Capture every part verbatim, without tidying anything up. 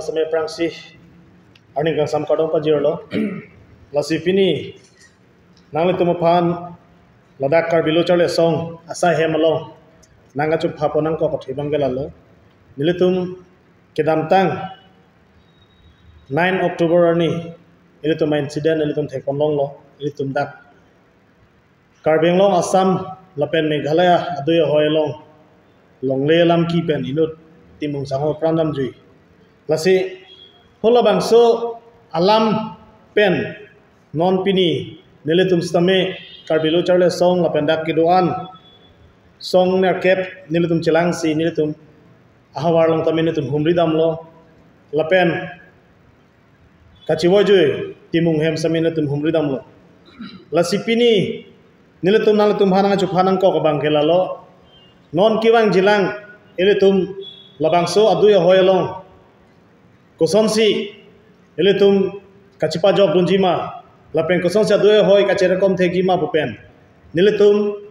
Seme aphrangsi arni kangsam kardom pajirlo. Lasi pini nanglitum aphan ladak Karbi Lo Charli Asong asai hem along nangkachupha pon nangkok athe abang ke lalo. Nelitum kedamtang nine October arni ilitum incident ilitum thekpon longlo, ilitum dak Karbi Anglong, Assam lapen Meghalaya adui ahoi along longle alam kepi pen inut Timung Sangho apran damjui. Lasi halabangso alam pen non pini nelitum sitame Karbi Lo Charli Asong lapen dak kedo-an song nerkep nelitum chelangsi nelitum ahavar along tame nelitum humri damlo lapen kachivoijui Timung hem sitame nelitum humri damlo. Lasi pini nelitum nanglitum aphan nangkachupha nangkok abang ke lalo. Non kevangjilang ilitum labangso adui ahoi along kosonsi ilitum kachipajok dunji ma lapen kosonsi adui ahoi kacherekom thekji ma pu pen nelitum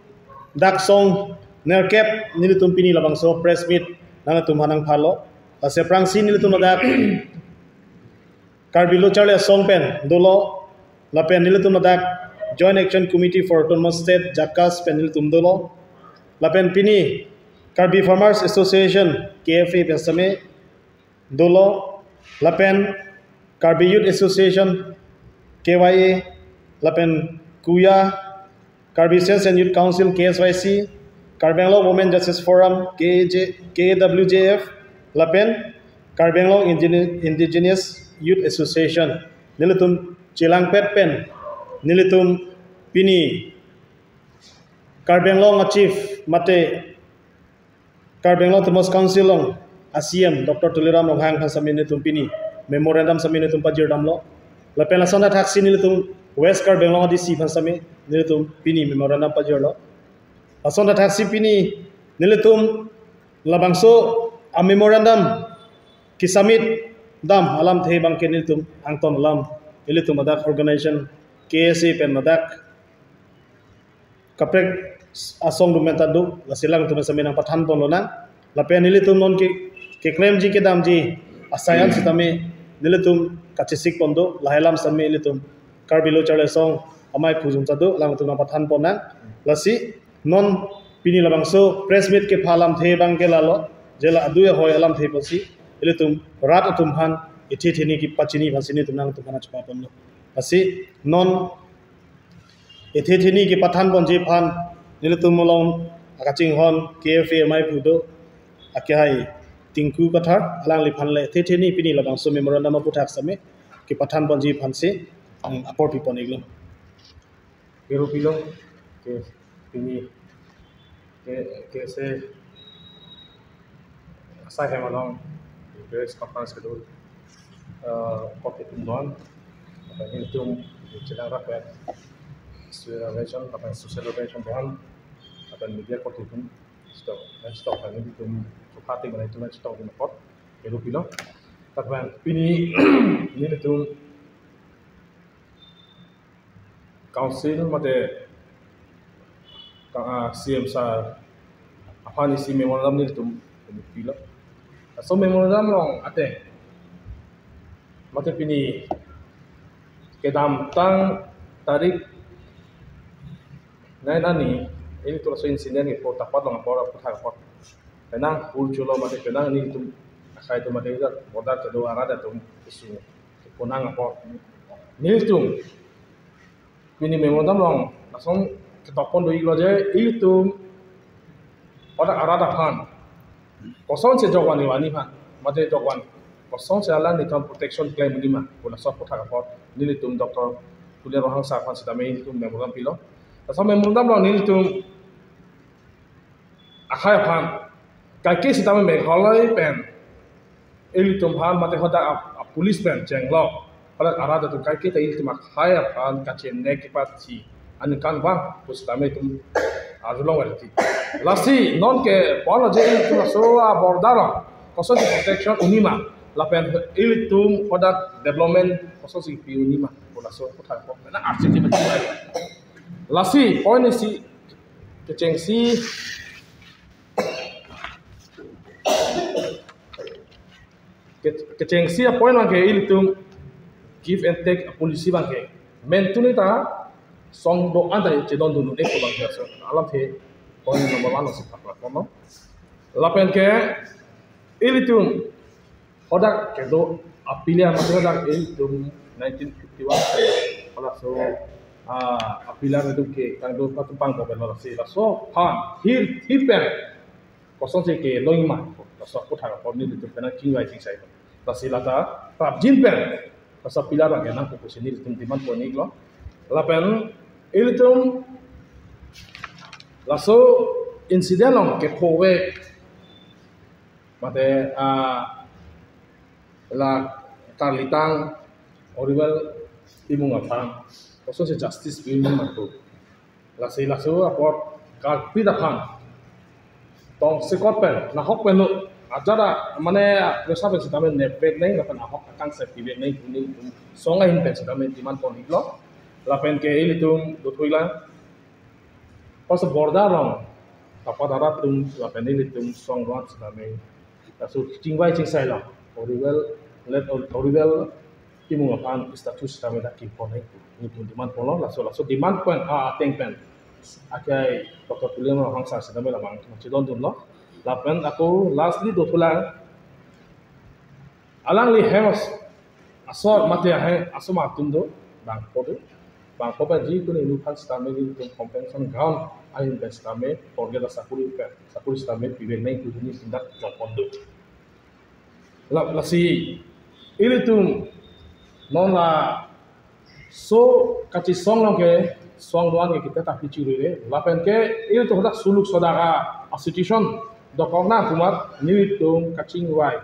dak song nerkep nelitum pini labangso press meet nanglitum aphan nangphalo. Lasi aphrangsi nelitum ladak Karbi Lo Charli Asong pen dolo lapen nelitum ladak Joint Action Committee for Autonomous State, JACAS pen nelitum dolo lapen pini Karbi Farmers Association, K F A pen sitame dolo lapen Karbi Youth Association, K Y A lapen KYA, Karbi Sales and Youth Council, K S Y C, Karbi Anglong Women Justice Forum, K A J, K A W J F lapen Karbi Anglong Indigene- Indigenous Youth Association. Nelitum chelangpet pen nelitum pini Karbi Anglong a-chief mate Karbi Anglong Autonomous Council along a-C E M Doctor Tuliram Ronghang aphan sitame nelitum pini memorandum sitame nelitum pajir damlo. Lapen lason thakthaksi nelitum West Karbi Anglong a-D C aphan sitame nelitum pini memorandum pajirlo. Lason thakthaksi pini nelitum labangso a-memorandum kesubmit dam alamthe abang ke nelitum angton alam ilitum ladak organization K S A pen ladak kaprek asong dum pen ta do, lasi alangtum sitame nangpathan ponlonang. Lapen nelitum non ke keklemji kedamji asai an sitame nelitum kachesik pon do, lahai alam sitame ilitum Karbi Lo Charli Asong amei phujung ta do, alangtum nangpathan ponnang. Lasi non pini labangso press meet kepha alamthe abang ke lalo, je la adui ahoi alamthe apotsi ilitum rat atum aphan ethe theni kepachini aphansi nelitum nangtum aphan chepapon do. Lasi non ethe theni kepathan ponji aphan nelitum along akachinghon K F A amei phu do, akehai Tinku Kathar, alangliphan le ethe theni pini labangso memorandum aphuthak sitame kepathan ponji aphansi, um, apor pipon iklo. Kero pilo, ke pini ke ke se asai hem along press conference kedo, eh, kok itum don, apa ini itum chelangrak ya, social relation, apa social relation don, apa media kok itum stop, stop kan itum chupati mana itum stop di kot, kero pilo. Tapi pini ini itum Council mate ka, ah, C M sir aphan isi memorandum nelitum pilo. Laso memorandum along ateng mate pini kedamtang tarik nine arni ilitum laso incident kepo tapat along apor aphuthak apot penang hur chulo mate penang nelitum asai atum mate border kedo arat atum isu keponang apot nelitum pini memorandum along lason ketok pon do iklo je ilitum pada arat aphan kosonsi jokvan iwani aphan mate jokvan kosonsi alanglitum protection claim unima pu laso aphuthak apot nelitum Doctor Tuliram Ronghang sir aphan sitame nelitum memorandum pilo. Laso memorandum along nelitum akhai aphan kaike sitame Meghalaya pen ilitum aphan mate hadak a, a police pen chenglok hadak arat atum kaike ta ilitum akhai aphan kachenne kepatsi aningkan vang pu sitame itum arjulong verti. Lasi non kepon lo je ilitum laso a border along kosonsi protection unima lapen ilitum hadak development kosonsi pi unima pu laso aphuthak apot na arsi di. Lasi point isi kechengsi ke, Kechengsi a-point abangke ilitum give and take a-policy abangke mentuni ta song do-an ta chedondun un-e pu abangke laso alamthe point number one si paklak ponlo. Lapen ke ilitum hadak kedo a-pillar mate hadak ilitum nineteen fifty-one ke laso, ah, a-pillar ilitum ke tangdo patumpang bo belo si laso aphan hir hipen kosonsi kelongji ma, laso aputhak apot nelitum penang chingvai chingsai. Lasi lata prapjin pen laso a-pillar abangke nangkok pusi nelitum demand pon-iklo. Lapen ilitum laso incident along kephovek mate, ah, la karlitang Horrible Timung aphan kosonsi justice pi ma pu. Lasi laso apot kalpit aphan tongsekot pen, nahok pen lo, ajat a, mane, presa pen sitame nepvek nang, lapen ahok akangsai pivek nang pu nelitum song ahin pen sitame demand pon-iklo. Lapen ke ilitum dothuilang, pas border along tapat arat atum lapen ilitum song do-an sitame laso chingvai chingsai lo, Horrible, late Horrible Timung aphan statue sitame dak kipon nang pu nelitum demand ponlo. Laso, laso demand pen a, ateng pen akai Doctor Tuliram Ronghang sir sitame labang chedondunlo. Lapen ako lastly dothulang, alangli hem as-, asor mate ahem asomar atum do, bangpho do, bangpho pen ji kuni nu aphan sitame ilitum compensation ground ahin pen sitame forget asakuri pen, sakuri sitame pivek nang pu nelitum dak jokpon do. La, lasi ilitum non laso kachesong along ke song do-an ke kita tapi churire. Lapen ke ilitum hadak suluk sodak a-situation dokok nang kumat nelitum kachingvai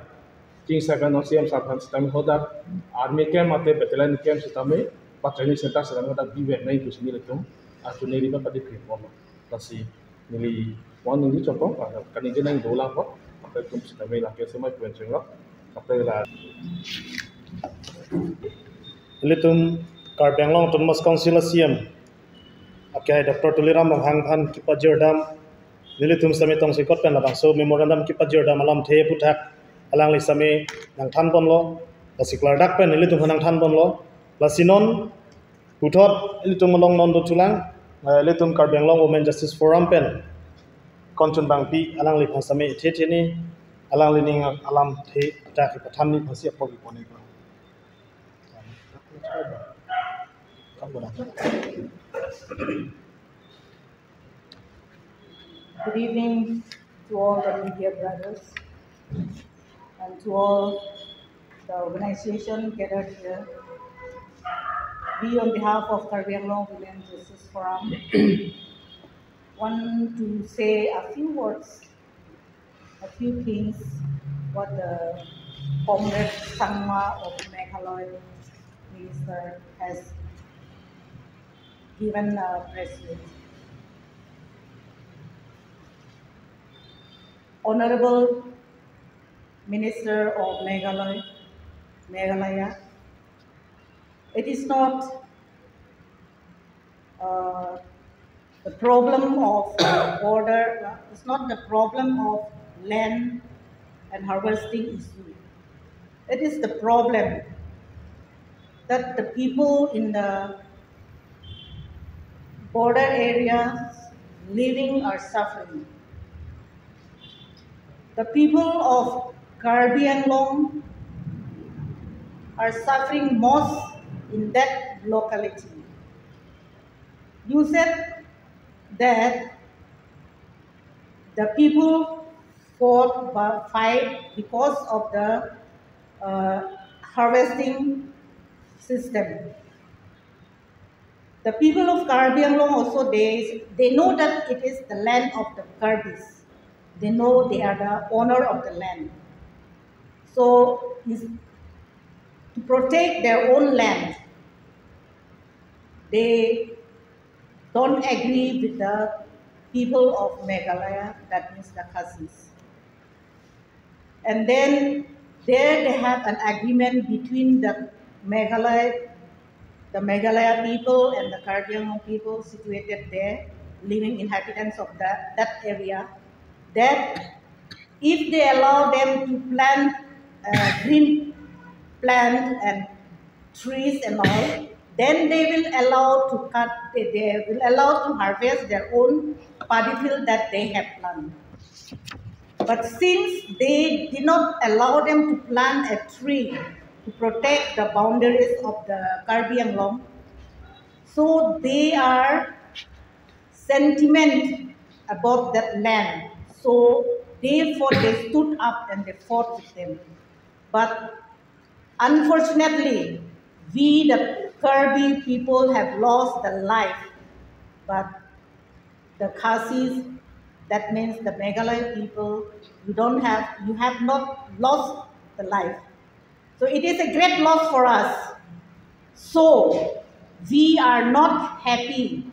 chingsai pen non C M sir aphan sitame hadak army camp mate battalion camp sitame ba training center sitame hadak bivek nang pusi nelitum achuneri ba padi phi pon. Lasi neli wan neli chokong, ah, kaningje nang dolang ko, kaprek atum sitame lake semai pu-en chenglo, kaprek la. Ilitum Karbi Anglong Autonomous Council a-C E M akai Doctor Tuliram Ronghang aphan kipajirdam, nelitum sitame tongsekot pen labangso memorandum kipajirdam alamthe aputhak alangli sitame nangthan ponlo, lasi klardak pen nelitum aphan nangthan ponlo, lasi non puthot ilitum along non dothulang, eh, ilitum Karbi Anglong Women Justice Forum pen konchun bangpi alangliphan sitame the the ni alangli ning alamthe ta kepathanji aphansi apor kipon-iklo. Good evening to all the media brothers and to all the organization gathered here. We, on behalf of Karbi Anglong Women Justice Forum, want to say a few words, a few things what the Comrade Sangma of Meghalaya minister has given a press release. Honorable Minister of Meghalaya, Meghalaya, it is not, uh, the problem of, uh, border, uh, it's not the problem of land and harvesting issue. It is the problem that the people in the border areas living are suffering. The people of Karbi Anglong are suffering most in that locality. You said that the people fought, fight because of the, uh, harvesting system. The people of Karbi Anglong also, they, they know that it is the land of the Karbis. They know they are the owner of the land. So, is to protect their own land, they don't agree with the people of Meghalaya, that means the Khasis. And then there they have an agreement between the Meghalaya, the Meghalaya people and the Karbi Anglong people situated there, living inhabitants of that, that area, that if they allow them to plant, uh, green plant and trees and all, then they will allow to cut, they, they will allow to harvest their own paddy field that they have planted. But since they did not allow them to plant a tree to protect the boundaries of the Karbi Anglong, so they are sentiment about that land. So therefore they stood up and they fought with them. But unfortunately, we the Karbi people have lost the life, but the Khasis, that means the Meghalaya people, you don't have, you have not lost the life. So it is a great loss for us. So we are not happy.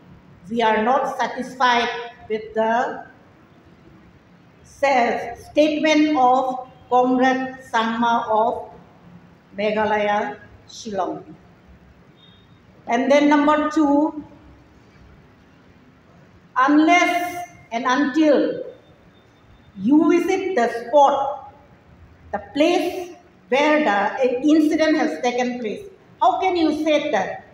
We are not satisfied with the sa-, statement of Comrade Sangma of Meghalaya, Shillong. And then number two, unless and until you visit the spot, the place where the incident has taken place, how can you say that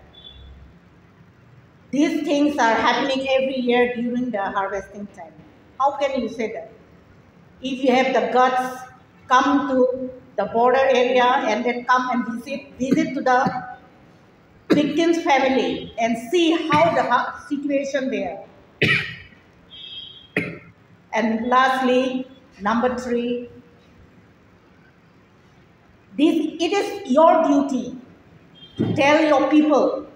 these things are happening every year during the harvesting time? How can you say that? If you have the guts, come to the border area and then come and visit, visit to the victim's family and see how the ha-, situation there. And lastly, number three, this, it is your duty to tell your people.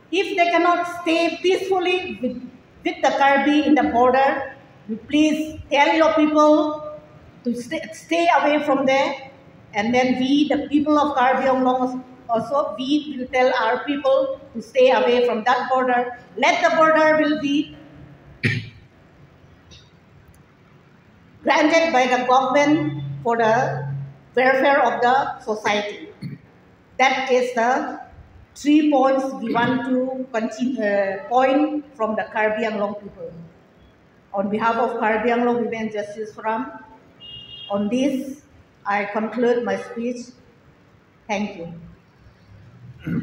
If they cannot stay peacefully with, with the Karbi in the border, you please tell your people to stay, stay away from there. And then we, the people of Karbi Anglong, also, we will tell our people to stay away from that border. Let the border will be granted by the government for the welfare of the society. That is the three points we want to continue, uh, point from the Karbi Anglong people. On behalf of Karbi Anglong Women Justice Forum, on this, I conclude my speech. Thank you.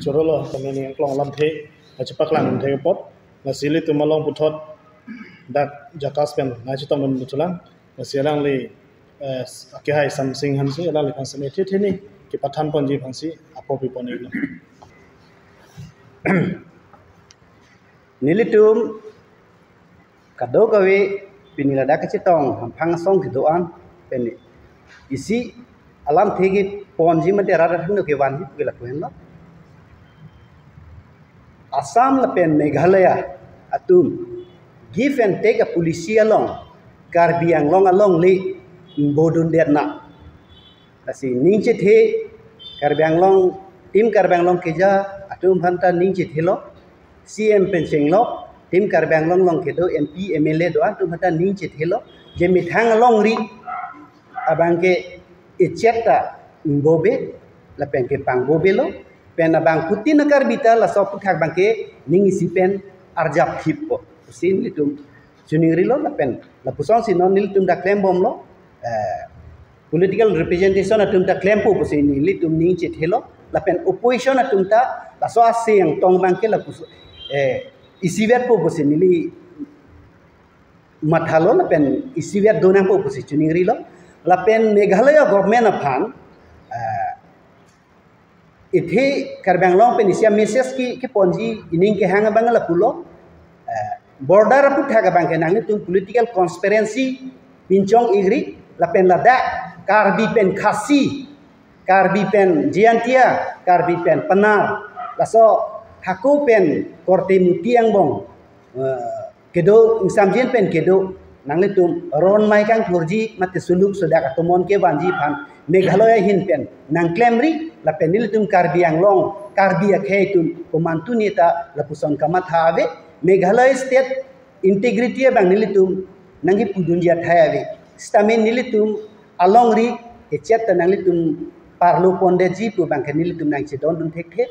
Chorolo, kami ni klong lamthe, achi paklang lamthe pot. Lasi ilitum along puthot dak JACAS pen nangchetongdun puchulang. Lasi alangli, eh, akehai Samsing Hanse, alangliphan seme the the ni kepathan ponji aphansi apor pipon iklo. Nelitum kadokave pini ladak kachetong hamphang asong kedo-an pen isi alamthe keponji mate rara thangno kevanji pu ke lapu henlo. Assam lapen Meghalaya atum give and take a policy along Karbi Anglong alongle ingbodundetnang. Lasi ning chethe Karbi Anglong, Team Karbi Anglong keja atum aphanta ning chethelo, C M pen chenglok, Team Karbi Anglong along kedo M P, M L A do-an atum aphanta ning chethelo, je methang alongri abangke echet ta ingbobe, lapen kepangbobelo, pen abangphutin a-Karbi ta laso aphuthak abangke ning isi pen arjap hippo. Pusi nelitum chiningrilo lapen lapusonsi non nelitum dak klembomlo, eh, political representation atum ta klempo pusi nelitum ning chethelo, lapen opposition atum ta laso aseng tong abangke lapuson, eh, isivetpo pusi neli mathalo lapen isivetdun nangpo pusi chiningrilo, lapen Meghalaya government aphan, eh, ithe Karbi Anglong pen isi a-message ke, keponji ining kehang abang lapulo, eh, border aphuthak abangke nanglitum political conspiracy pinchong-ikri, lapen ladak Karbi pen Khasi, Karbi pen Jaintia, Karbi pen Pnar, laso hako pen korte muti angbong, eh, kedo, ingsamjin pen kedo, nanglitum ron mai kangthurji mate suluk sudak atomon kevanji aphan Meghalaya ahin pen nangklemri, lapen nelitum Karbi Anglong, Karbi akhei atum komantu neta lapuson kamatha ave, Meghalaya state integrity abang nelitum nangkipudunji athai ave. Sitame nelitum alongri echet ta nanglitum parlo pondetji pu abangke nelitum nangchedondun thekthe.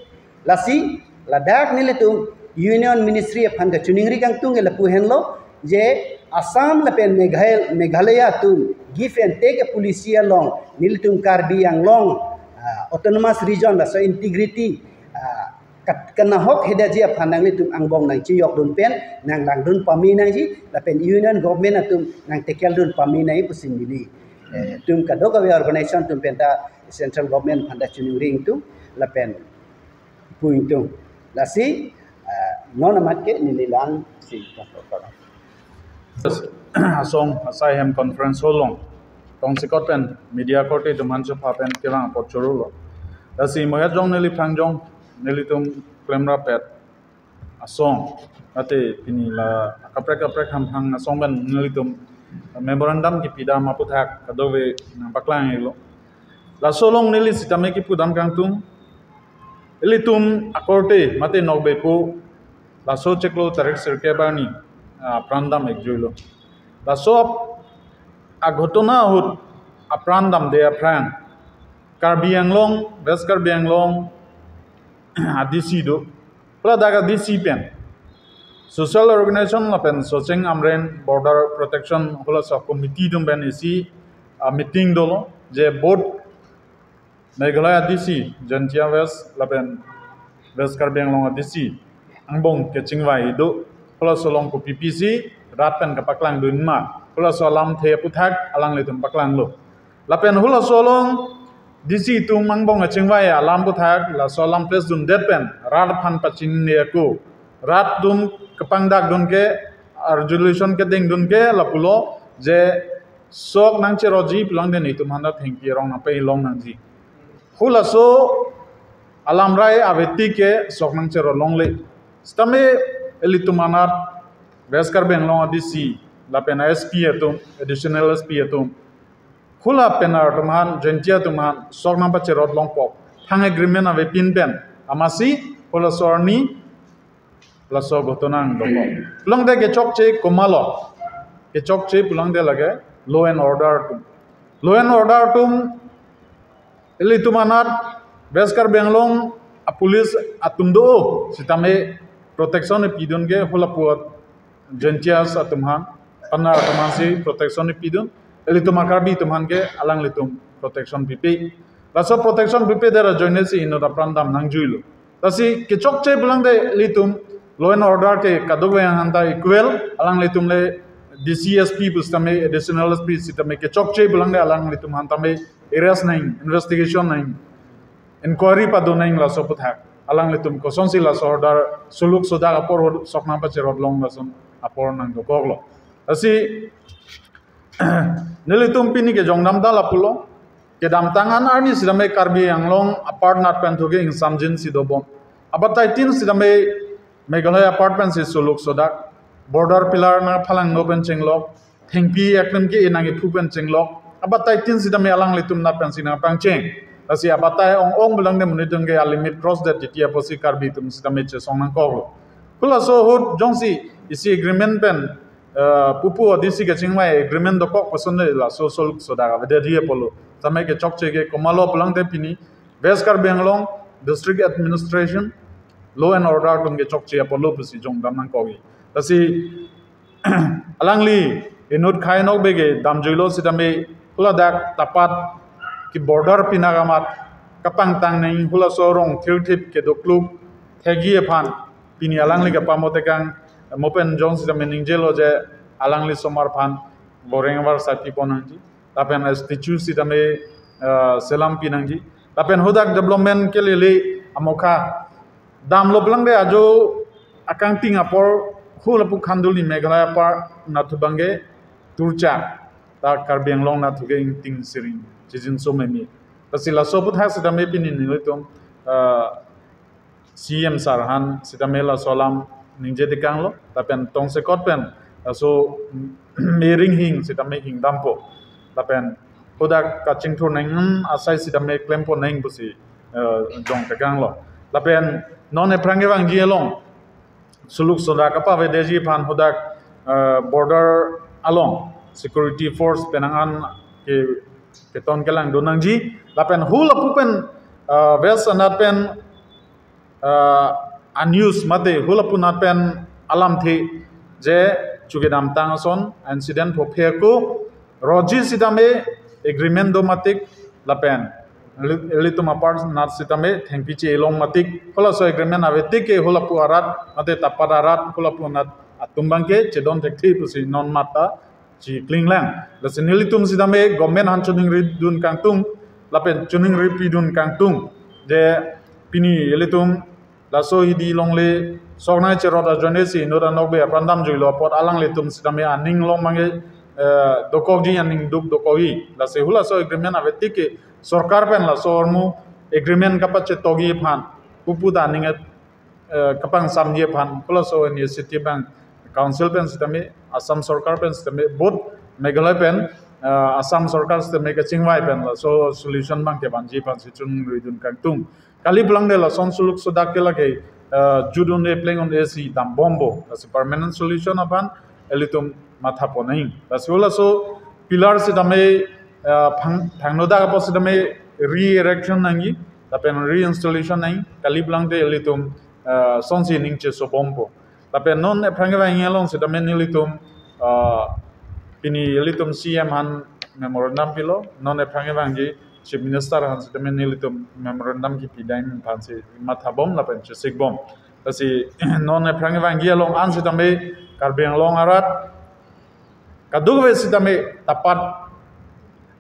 Lasi ladak nelitum Union Ministry aphan kachiningri kangtung ke lapu henlo, je Assam lapen Meghal-, Meghalaya atum give and take a policy along nelitum Karbi Anglong, ah, autonomous region laso integrity, ah, kat-, kanahok hedaji aphan nanglitum angbong nangchejokdun pen nanglangdun pame nangji, lapen union government atum nangtekeldun pame nangji pusi neli, eh, itum kadokave organization atum penta central government aphanta chiningri ingtung lapen pu ingtung. Lasi, ah, non amat ke neli la-an si. Asong asai hem conference hall along tongsekot pen media korte atum aphan chopha pen kevang apot chorolo. Lasi mo ajong neli aphrang jong nelitum klemrap-et asong, ate pini la kaprek kaprek hamphang asong pen nelitum memorandum kipidam aputhak kadokave nangpaklang-iklo. Laso along neli sitame kipudam kangtung, ilitum akorte mate nokbe pu laso chiklo tarik sirkep arni, ah, apran dam-ikjuilo. Laso ap-, aghotona ahut apran damde aphrang Karbi Anglong, West Karbi Anglong a D C do, haladak a D C pen social organization lapen Socheng Amreng border protection halaso committee atum pen isi, ah, meeting dolo, je both Meghalaya D C, Jaintia West lapen West Karbi Anglong a D C angbong kachingvai do, halaso along kopi pisi rat pen kapaklangdun ma, halaso alamthe aputhak alanglitum paklanglo. Lapen halaso along D C atum angbong kachingvai alam aputhak laso alam face dundet pen rat aphan pachinine ako, rat atum kapangdakdun ke, resolution kedengdun ke lapulo je sok nangcherotji pulang den itum handa thengpi arong nangpei long nangji. Halaso alamrai avetik ke sok nangcherot longle. Sitame ilitum anat West Karbi Anglong a D C lapen S P atum, additional S P atum, hula penar atum aphan, Jaintia atum aphan sok nangpacherot longpo. Thang agreement avepin pen amatsi halaso arni laso ghotona nangdokok. Pulangte kechokche komatlo? Kechokche pulangte lake law and order atum. Law and order atum ilitum anat West Karbi Anglong a police atum do sitame protection pidun ke hula puat Jaintias atum aphan, penar atum aphansi protection pidun, ilitum a Karbi atum aphan ke alanglitum protection pipe. Laso protection pipedet ajoinesi inut apran dam nangjuilo. Lasi kechokche pulangte ilitum law and order ke kadokave aphanta equal, alanglitum le D C S P pusitame, additional S P sitame kechokche pulangte alanglitum aphan tame arrest nang, investigation nang, inquiry padun nang laso aputhak. Alanglitum kosonsi laso order suluk sodak apor sok nangpacherot long lason apor nangdokoklo. Lasi nelitum pini kejongdam ta lapulo. Kedamtang an arni sitame Karbi Anglong apar nat pen thuke ingsamjin si dobom. Abatai tin sitame Meghalaya apar pensi suluk sodak, border pillar nangphalangno pen chenglok, thengpi aklim ke inang iphu pen chenglok, abatai tin sitame alanglitum nat pensi nangpangcheng. Lasi abatai ong-ong pulangte monit atum ke a limit cross det titi apotsi Karbi atum sitame chesong nangkoklo. Halaso ahut jongsi isi agreement pen, eh, pupu a D C kachingvai agreement dokok pason le laso suluk sodak avedetji apotlo. Tame kechokche ke komatlo pulangte pini West Karbi Anglong District Administration law and order atum kechokche apotlo pusi jongdam nangkokji. Lasi alangli inut khei nokbe ke damjuilo sitame huladak Tapat ke border pinak amat kapangtang nang halaso rong thirthip kedokluk thekji aphan pini alangli kapamo tekang mo pen jong sitame ningjelo je alangli osomar aphan boreng avar sati pon nangji. Lapen statue sitame, eh, selam pi nangji. Lapen hudak development kelele amokha damlo pulangte ajo akangting apor hulapu khanduli Meghalaya apar nat thu abangke turchak ta Karbi Anglong nat thuke ingting siring chijinso meme. Lasi laso aputhak sitame pini nelitum, eh, C M sir aphan sitame laso alam ningje tekanglo, lapen tongsekot pen laso mering hing sitame hingdampo, lapen hudak kachingthur nang asai sitame klempo nang pusi, eh, jong tekanglo. Lapen non ephrang kevangji along suluk sodak kapavedetji aphan hudak, eh, border along security force penang an ke keton kelangdun nangji, lapen hulapu pen, eh, West anat pen, eh, a news mate hulapu nat pen alamthe je chu kedamtang ason incident pho phe ako, rotji sitame agreement do matik lapen Eli-, elitum apar nat sitame thengpi che-elong matik, halaso agreement ave tik ke halapu arat, mate tapat arat, halapu nat atum abangke chedon thekthe pusi non mata chikling lang. Lasi nelitum sitame government aphan choningri dun kangtung, lapen choningri pi dun kangtung. Je pini elitum laso hidi longle sok nangcherot ajoine si inut anokbe apran damjuilo apot alanglitum sitame aning along abangke, eh, dokokji, aning duk dokokji. Lasi halaso agreement ave tik ke sorkar pen laso ahormu agreement kapachetokji aphan, pupu ta aning, eh, kapangsamji aphan, halaso initiative abang council pen sitame, Assam sorkar pen sitame, both Meghalaya pen, eh, Assam sorkar sitame kachingvai pen laso solution abangke vanji aphansi choningri dun kangtung. Kali pulang de lason suluk sodak ke lake, eh, jut un-e pleng un-e si dambompo. Lasi permanent solution aphan elitum matha pon nang. Lasi halaso pillar sitame, eh, phang-, phangnodak apot sitame re-erection nangji, lapen reinstallation nang. Kali pulang de elitum, eh, sonsi ning chesobompo. Lapen non aphrang kevangji along sitame nelitum, eh, pini elitum C M aphan memorandum pilo, non aphrang kevangji Chief Minister aphan sitame nelitum memorandum kipi dam aphansi mathabom lapen chesikbom. Lasi non aphrang kevangji along an sitame Karbi Anglong arat kadokave sitame tapat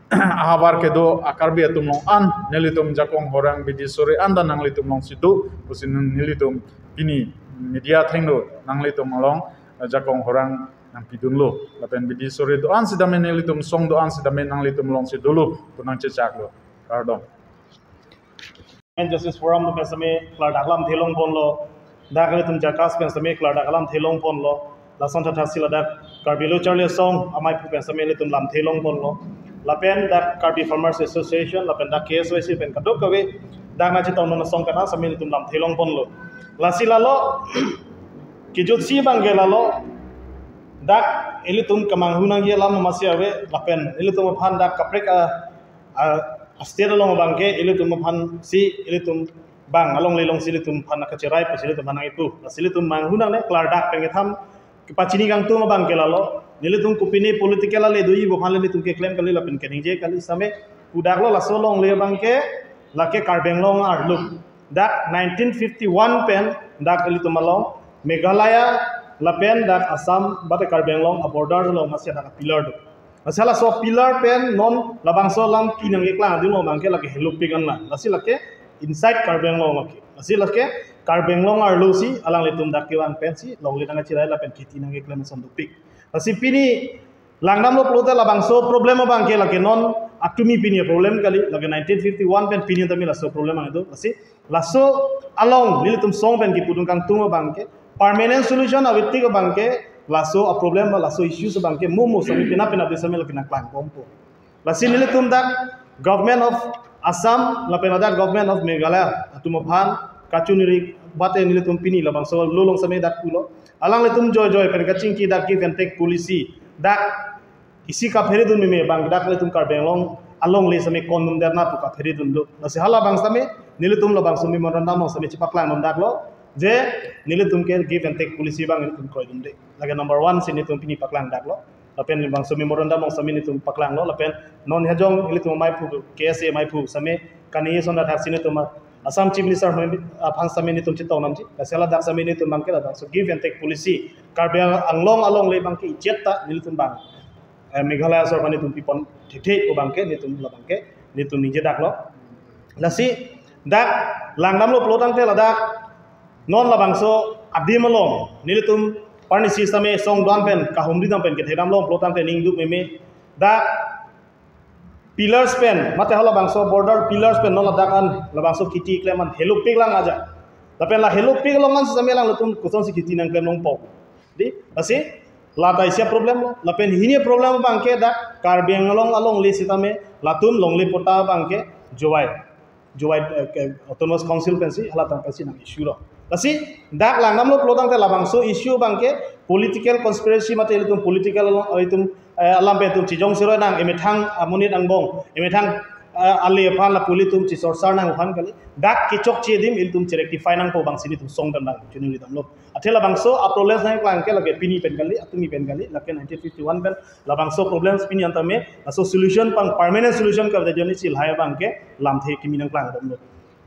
ahavar kedo a-Karbi atum along an nelitum jakong horang bidi sore an ta nanglitum alongsi do pusi nelitum pini media athengno nanglitum along, eh, jakong horang nangpidunlo. Lapen bidi sore do-an sitame nelitum song do-an sitame nanglitum alongsi dolo pu nangchechaklo. Kardom. Justice Forum atum pen sitame klardak lamthe longponlo. Dak ilitum JACAS pen sitame klardak lamthe longponlo. Lason thathaksi ladak Karbi Lo Charli Asong amaiphu pen sitame ilitum lamthe longponlo. Lapen dak Karbi Farmers Association, lapen dak K S Y C pen kadokave dak nangchetongdun asong pen sitame ilitum lamthe longponlo. Lasi lalo, kejutsi abangke lalo, dak ilitum kemanghu nangji alam masi ave, lapen ilitum aphan dak kaprek a, a, a state along abangke ilitum aphansi ilitum bang alongle alongsi ilitum aphan kacherai pusi ilitum aphan nangkipu. Lasi ilitum manghu nangne klardak pen ketham kepachini kangtung abangke lalo. Nelitum kopine political ale doji pu aphan ilitum keklem kali lapen keningje kali sitame pudaklo, laso alongle abangke lake Karbi Anglong arlo. Dak nineteen fifty-one pen dak ilitum along Meghalaya lapen dak Assam mate Karbi Anglong a-border along masi dak pillar do. Lasi laso pillar pen non labangso alam kenangkeklang adimlo abangke lake helopik anla. Lasi lake inside Karbi Anglong lake. Lasi lake Karbi Anglong arlo si alanglitum dak kevang pensi longle nangkacherai lapen kheti nangkeklem ason dopik. Lasi pini langdamlo pulote labangso problem abangke lake non atumi pini problem kali, lake nineteen fifty-one pen pini tame laso problem ang do. Lasi laso along nelitum song pen kipudun kangtung abangke permanent solution ave tik abangke laso a-problem, laso issues abangke mo mo sitame penap penap sitame lake nangklangbompo. Lasi nelitum dak Government of Assam lapen ladak Government of Meghalaya atum aphan kachiningri bate nelitum pini labangso lo along sitame dak pulo. Alanglitum joijoi pen kachingki dak give and take policy dak isi kaphere dun meme abang dak ilitum Karbi Anglong alongle sitame kondun det na pu kaphere dunlo. Lasi halabang sitame nelitum labangso memorandum along sitame chepaklangdun daklo je nelitum ke give and take policy abang ilitum kroidunde. Lake number one si nelitum pini paklangdaklo. Lapen labangso memorandum along sitame nelitum paklanglo. Lapen non hajong ilitum amaiphu, K S A amaiphu sitame kani son dak si nelitum Assam Chief Minister aphan sitame nelitum chetong namji. Lasi ladak sitame nelitum abangke labangso give and take policy Karbi Anglong alongle abangke ichet ta nelitum abang, eh, Meghalaya sorkar nelitum pipon thekthe pu abangke nelitum labangke nelitum ningjedaklo. Lasi dak langdamlo pulo tangte ladak non labangso adim along nelitum parnisi sitame song do-an pen kahumri dam pen kethekdamlo pulo tangte ning duk meme dak pillars pen, mate halabangso border pillars pen non ladak an labangso kheti klem an helopik lang aja. Lapen la helopik along an sitame alanglitum kosonsi kheti nangklem longpo. Di, lasi lata isi a-problem lo. Lapen hini a-problem abangke dak Karbi Anglong alongle sitame latum longle patta abangke Jowai, Jowai, eh, ke Autonomous Council pensi, halatang pensi nang-issue lo. Lasi dak langdamlo pulo tangte labangso issue abangke political conspiracy mate ilitum political along, ilitum, eh, alam pen itum chijong siroi nang emethang amonit angbong, emethang ah, ale aphan lapu ilitum chisorsar nang aphan kali. Dak kechokche adim ilitum chirectify nangpo abangsi nelitum song pen abang choningri damlo. Athe labangso a-problems nangklang ke lake pini pen kali, atumi pen kali, lake nineteen fifty-one pen labangso problems pini an tame, laso solution pang permanent solution kave ajoine si lahai abang ke lamthe kimi nangklang damlo.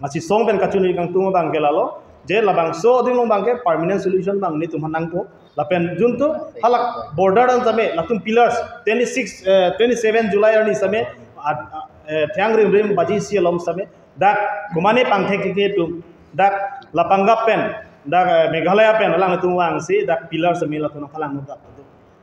Lasi song pen kachiningri kangtung abang ke lalo, je labangso adim along abang ke permanent solution abang nelitum aphan nangpo. Lapen juntu halak border an tame latum pillars twenty-six, eh, twenty-seven July arni tame, ah, ah, eh, thang rim rim baji isi along tame dak kumane pangthek ke atum dak la Pangap pen, dak, eh, Meghalaya pen alanglitum vangsi dak pillars tame latum nangpalangno dak.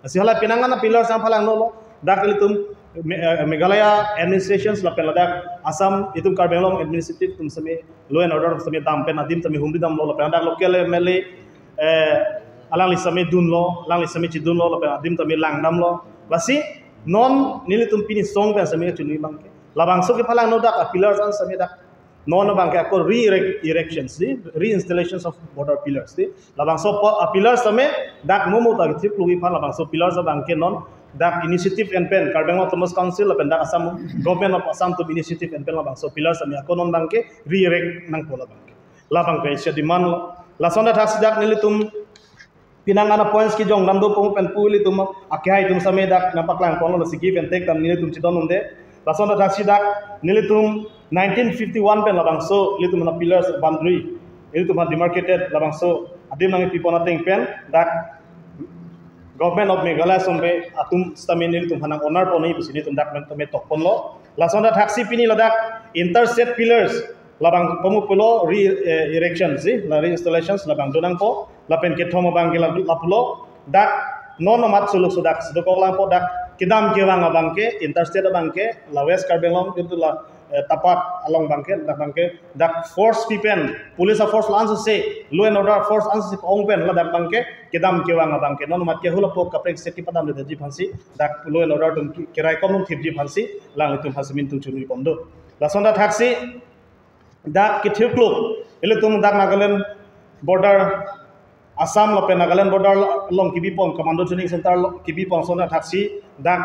Lasi halai penang an a-pillars nangpalangnolo, dak ilitum Me-, eh, Meghalaya administrations lapen ladak Assam itum Karbi Anglong administrative atum tame law and order tame dam pen adim tame humri damlo lapen ladak local M L A, eh, alangli tame dunlo, alangli tame chidunlo lapen adim tame langdamlo. Lasi non nelitum pini song pen tame choningri abang ke labangso kepalangno dak a-pillars an tame dak non abang ke ako re-erect-, erections di, reinstallations of border pillars di. Labangso po, a-pillars tame dak momo ta kethip klugi aphan labangso pillars abang ke non dak initiative en pen Karbi Anglong Autonomous Council lapen dak Assam, Government of Assam atum initiative en pen labangso pillars tame ako non abang ke re-erect nangpo labang ke. Labang ke isi demand lo. Lason ta thaksi dak nelitum penang an a-points kejong dam do pong pen pu ilitum akehai atum tame dak nangpaklang ponlo, lasi give and take tame nelitum chidon unde. Lason ta thaksi dak nelitum nineteen fifty-one pen labangso ilitum aphan pillars boundary ilitum aphan demarcated labangso adim nangpipon ateng pen dak Government of Meghalaya sumbe atum tame nelitum aphan nang-honor ponji pusi nelitum dak pen tame tok ponlo. Lason ta thaksi pini ladak interstate pillars labang pamu pulo re-, eh, erection si, la reinstallations labang do nangpo, lapen kethom abang ke la, lapulo, dak non amat suluk sudak si dokok langpo dak kedam kevang abang ke, interstate abang ke, la West Karbi Anglong, itu la, eh, Tapat along abang ke, dak abang ke, dak force pi pen, police a-force la-an sose, law and order force an sose ong pen, ladak abang ke, kedam kevang abang ke, non amat ke hula po kaprek state kepadam detji aphansi, dak law and order atum ki-, keraikom atum thipji aphansi, alanglitum aphansi nelitum choningri pon do. Lason ta thaksi, dak kethirkluk, ilitum dak Nagaland border, Assam lapen Nagaland border along kebipon, commando training center along kebipon ason ta thaksi, dak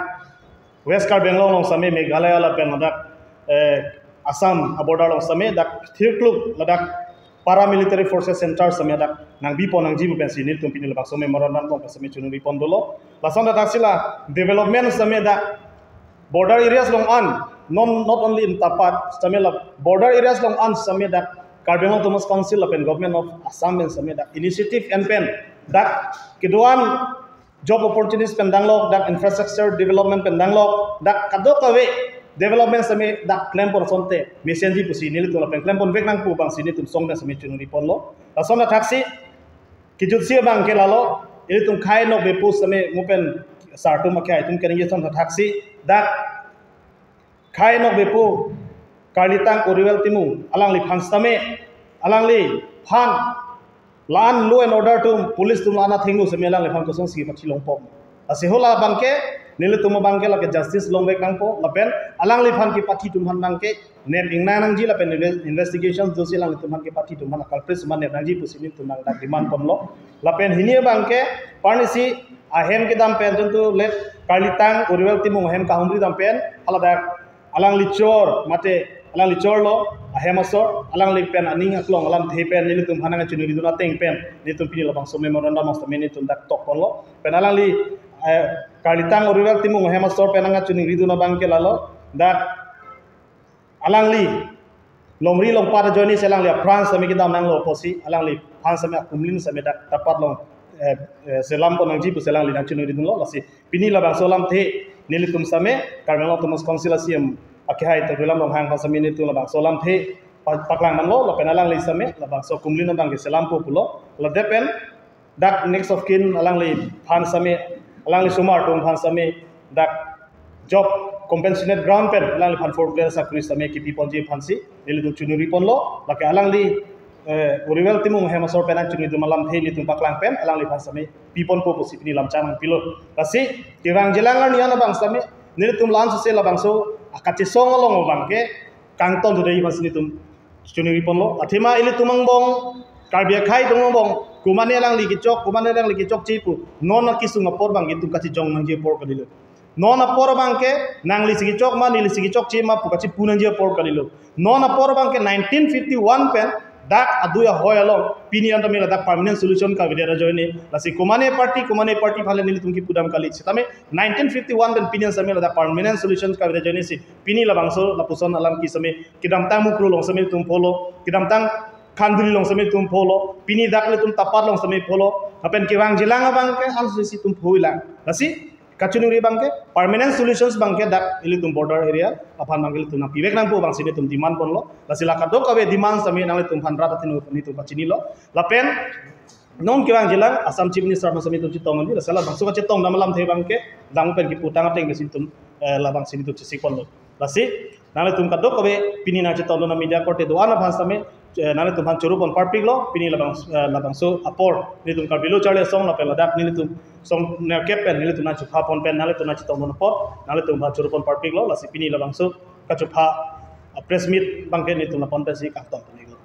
West Karbi Anglong along tame Meghalaya lapen ladak, eh, Assam a-border along tame dak kethirkluk ladak paramilitary forces center tame dak nangbipon nangji pu pensi nelitum pini labangso memorandum along tame choningri pon dolo. Lason ta thaksi la development tame dak border areas along an, non, not only in Tapat, tame la border areas along an tame dak Karbi Anglong Autonomous Council lapen Government of Assam pen tame dak initiative en pen dak kedo-an job opportunities pen danglok, dak infrastructure development pen danglok, dak kadokave development tame dak klempon asonte mesenji pusi nelitum lapen klempon vek nang pu abangsi nelitum song pen tame choningri ponlo. Lason ta thaksi kejutsi abang ke lalo, ilitum khei nokbe pu tame mo pen sar atum akehai atum keningje ason ta thaksi, dak khei nokbe pu Karlitang Uriwel Timung alangliphan tame, alangliphan la-an law and order atum, police atum la-an athengno tame alangliphan kosonsi pathi longpo. Lasi hula abang ke, nelitum abang ke lake justice longvek nangpo, lapen alangliphan kepathi atum aphan abang ke nep ingnang nangji lapen inve-, investigation dosi alanglitum aphan kepathi atum aphan, culprits atum aphan nep nangji pusi nelitum nang dak demand ponlo. Lapen hini abang ke, parnisi ahem kedam pen juntu late Karlitang Uriwel Timung ahem kahumri dam pen, haladak alangli chor, mate alangli chor lo, ahem asor, alangli pen aning aklong alamthe pen nelitum aphan nangchiningri dun ateng pen, nelitum pini labangso memorandum along tame nelitum dak tok ponlo. Pen alangli, eh, Karlitang Uriwel Timung ahem asor pen nangchiningri dun abang ke lalo, dak alangli longri longpat ajoine si alangli apran tame kedam nanglo pusi, alangliphan tame akumlin tame dak Tapat along, eh, eh, selam pon nangji pusi alangli nangchiningri dunlo, lasi pini labangso alamthe nelitum tame, Karbi Anglong Autonomous Council a-C E M akehai Tuliram Ronghang aphan tame nelitum labangso alamthe pa-, paklang manlo, lapen alangli tame labangso akumlin abang ke selampo pulo, ladak pen dak next of kin alangliphan tame, alangli osomar atum aphan tame dak job compensation grant pen alangliphan fourth grade sakri tame kepiponji aphansi nelitum choningri ponlo, lake alangli, eh, Uriwel Timung ahem asor pen nangchiningri dun alamthe nelitum paklang pen alangliphan tame piponpo pusi pini lamchang nangpilo. Lasi kevang jilang arni an abang tame nelitum la-an sose labangso akachesong along abang ke kangton sudah aphansi nelitum choningri ponlo. Athema ilitum angbong, Karbi akhei atum angbong, kumane alangli kechok, kumane alangli kechokche pu, non akesung apor abang itum kachijong nangji apor kalilo. Non apor abangke nangli si kechok ma, neli si kechokche ma pu kachipu nangji apor kalilo. Non apor abangke nineteen fifty-one pen dak adui ahoi along pini an tame ladak permanent solution kavedet ajoine, lasi komane party, komane party aphan le nelitum kipudam kali. Sitame nineteen fifty-one pen pini an tame ladak permanent solution kavedet ajoine si pini labangso lapuson alam ke tame kedamtang Mukru along tame tum pholo, kedamtang Khanduli along tame tum pholo, pini dak ilitum Tapat along tame pholo, lapen kevangjilang abangke ansi tum phoilang. Lasi kachiningri abangke permanent solutions abangke dak ilitum border area aphan abangke ilitum nangpivek nangpo abangsi nelitum demand ponlo. Lasi la kadokave demand tame nanglitum aphan rat athinu nelitum pachinilo. Lapen non kevangjilang Assam Chief Minister aphan tame itum chetong nangji, lasi labangso kachetongdam alamthe abangke dang pen kiputang ateng ke si itum, eh, labangsi nelitum chesik ponlo. Lasi nanglitum kadokave pini nangchetongdun a-media korte do-an aphan tame, eh, nanglitum aphan choro pon parpiklo, pini labang, eh, labangso apor nelitum Karbi Lo Charli Asong lapen ladak nelitum song nerkep pen nelitum nangchepha pon pen nelitum nangchetongdun apor nelitum aphan choro pon parpiklo, lasi pini labangso kachepha, ah, press meet abangke nelitum la pon pensi kangton ponlo.